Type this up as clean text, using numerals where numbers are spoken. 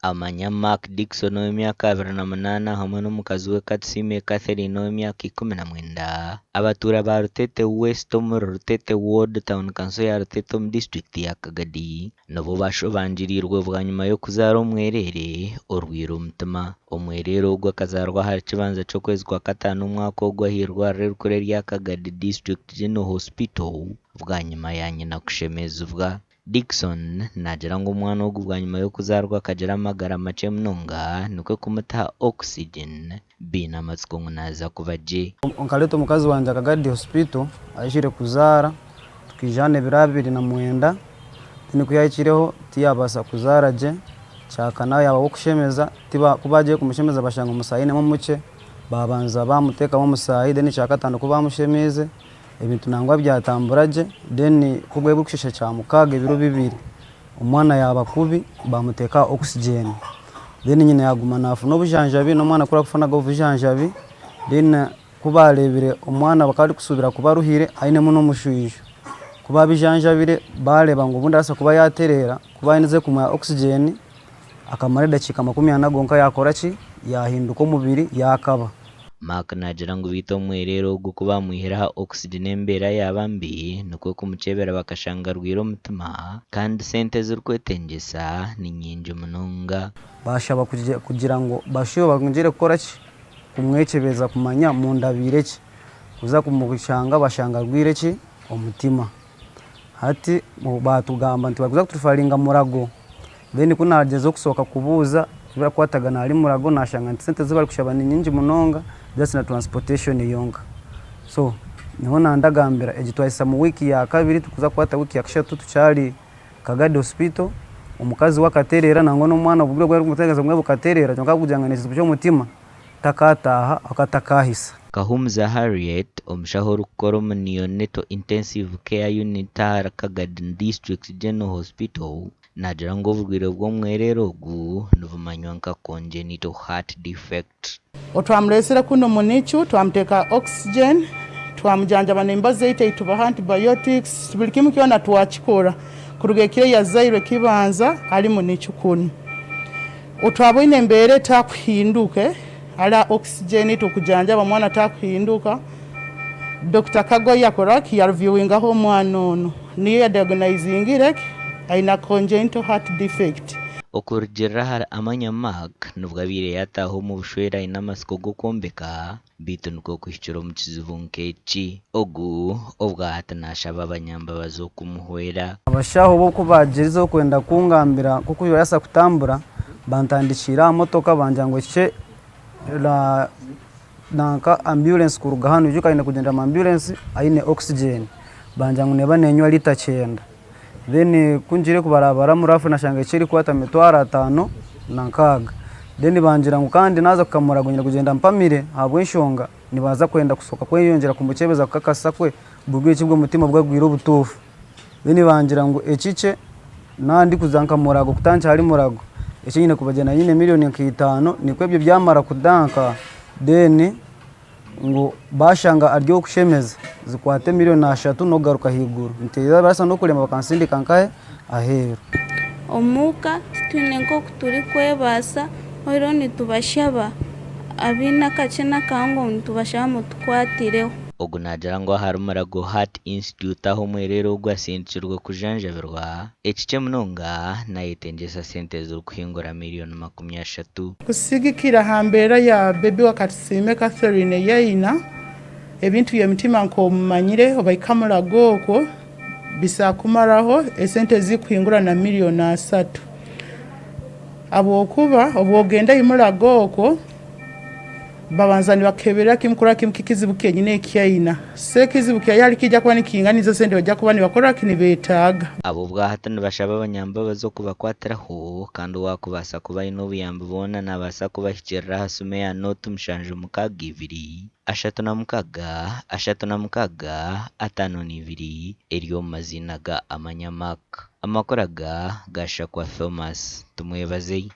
Amanya Mark Dickson ow'emyaka 28 hamwe n'omukazi we Katusiime Catherine ow'emyaka 19 abatuura ba Rutete West omuri Rutete Ward Town Council ya Rutete omu disiturikiti ya Kagadi nibo bashobangiriirwe bwanyima y'okuzaara omwereere orwaire omutima. Omwereere ogu akazaarwa ahari kibanza ky'okwezi kwa kataano omwaka ogu ah'eirwariro erikuru erya Kagadi District General Hospital bwanyima ya nyina kushemezibwa. Dickson naagira ngu omwana ogu bwanyima y'okuzaarwa akagira amagara makye munonga nikwo kumutaha oxygen baine amatsiko ngu naaza kuba gye. Nkareeta omukazi wangye Kagadi Hospital ahikire kuzaara tukaija hanu ebiro 29 then ku yahikireho tiyabaasa kuzaara gye kyakana yaaba ow'okushemeza ku baagiire kumushemeza bashanga omusaayi ainemu mukye baabanza baamuteekamu omusaayi then ekyakataano ku baamushemeize Ebintu nangwa byatambura gye then ku bwaba burikushusha kyamukaaga ebiro bibiri omwana yaaba kubi bamuteeka aha oxygen then nyina yaguma nafuna obujanjabi n'omwana ku arikufunaga obujanjabi then ku baareebire omwana bakaba barikusuubira kuba aruhire ainemu n'omushwijo ku baabijanjabire baareeba ngu obundi arabaasa kuba yaatereera ku baaherize kumuha oxygen akamara edakiika 40 gonka yaakora ki yaahinduka omubiri yaakaba. Mark naagira ngu beitu omwereere ogu ku baamwihire aha oxygen embeera yaaba mbi nikwo kumukyebera bakashanga arwaire omutima kandi sente ezirikwetengyesa ni nyingi munonga. Baashaba kugira ngu bashube bongyere kukora ki? Kumwekyebeza kumanya munda abaire ki? Kuza kumushanga bashanga arwaire ki? Omutima. Hati baatugamba nti barikuza kuturufaringa Murago. Then ku naagyezaho kusohoka kubuuza ebirakwatagana ahari Murago naashanga nti sente ezi barikushaba ni nyingi munonga just na transportation yonka. So niho nandagambira egi twahisa mu wiiki ya kabiri turikuza kukwata wiiki ya kashatu tukyari Kagadi Hospital, omukazi we akatereera nangwa n'omwana obwire obu barikumuteganisa bumwe bukatereera kwonka ahabw'okugira ngu n'ekizibu ky'omutima takaataaha ahabw'okuba takaahisa. Kahumuza Harriet, omushaho orikukora omu Neonatal Intensive Care Unit ahari Kagadi District General Hospital, Naagira ngu oburwaire bw'omwereere ogu nibumanywa nka congenital heart defect. Otwamureetsire kunu omu NICU twamuteeka aha oxygen, twamujanjaba n'emibazi eitu ei tubaha antibiotics, buri kimwe kyona twakikora kuruga ekiro ei yazairwe ekibanza ari mu NICU kunu. Otwaboine embeera etakuhinduka ari aha oxygen turikujanjaba omwana takuhinduka, Dokita Kago yakora ki yareviewingaho omwana onu niyo yadiagonizingire ki aine congenital heart defect. Okurugiirira ahari Amanya Mark, nibwo abaire yaataaha omu bushwere aine amatsiko g'okwombeka beitu nikwo kuhikira omu kizibu nk'eki. Ogu obwahati naashaba abanyambabazi okumuhwera. Abashaho bo ku bagyerizeho kwenda kungambira nk'oku birabaasa kutambura, bantandikiire aha motoka bangira ngu ekikye nanka ambulance kuruga hanu ijuka aine kugyendera omu ambulance aine oxygen bangira ngu neeba nenywa liita kyenda then ku ngiire kubarabaramu rafu nashanga ekyo erikukwata 560 then bangira ngu kandi naaza kuhika Murago nyine kugyenda mpamire ahabw'enshonga nibaza kwenda kusoka kweyongyera kumukyebeza kukakasa kwe burwaire ki bw'omutima bwagwire obutuufu then bangira ngu ekikye naaba ndikuza nka Murago kutandikira ahari Murago eki nyine kubagyenda nyine miriyoni nka itaano nikwo ebyo byamara kudanka then ngu bashanga ari ow'okushemeza zikwate miriyoni ashatu n'okugaruka ahaiguru nti barabaasa n'okurema bakansindika nkahe aheeru. Omuka titwine nk'oku turikwebaasa reero nitubashaba abaine akakye n'akahango nitubashaba mutukwatireho. Ogu naagira ngu ahari Murago Heart Institute ahu omwereere ogu asindikirwe kujanjabirwa, ekikye munonga nayetengyesa sente ezirikuhingura miriyoni 30. Kusigikira aha mbeera ya Baby wa Katusiime Catherine ei aine, ebintu by'emitima nk'omumanyire obaika Murago okwo bisakumaraho esente ezikuhingura na miriyoni asatu habwokuba obu ogenda ei Murago okwo, Babanza nibakeberera kimu kurora kimu kikizibu kyenyini eki aina. So ekizibu kyaye hali kiija kuba nikinganiza esente baija kuba nibakora ki nibetaaga. Abo obwahati nibashaba abanyambabazi okubakwatiraho kandi owaakubaasa kuba aine obuyambi bwona naabaasa kubahikirira aha simu eya nooti 762 36 36 52 eri omu maziina ga Amanya Mark. Amakuru aga gashakwa Thomas Tumwebaze.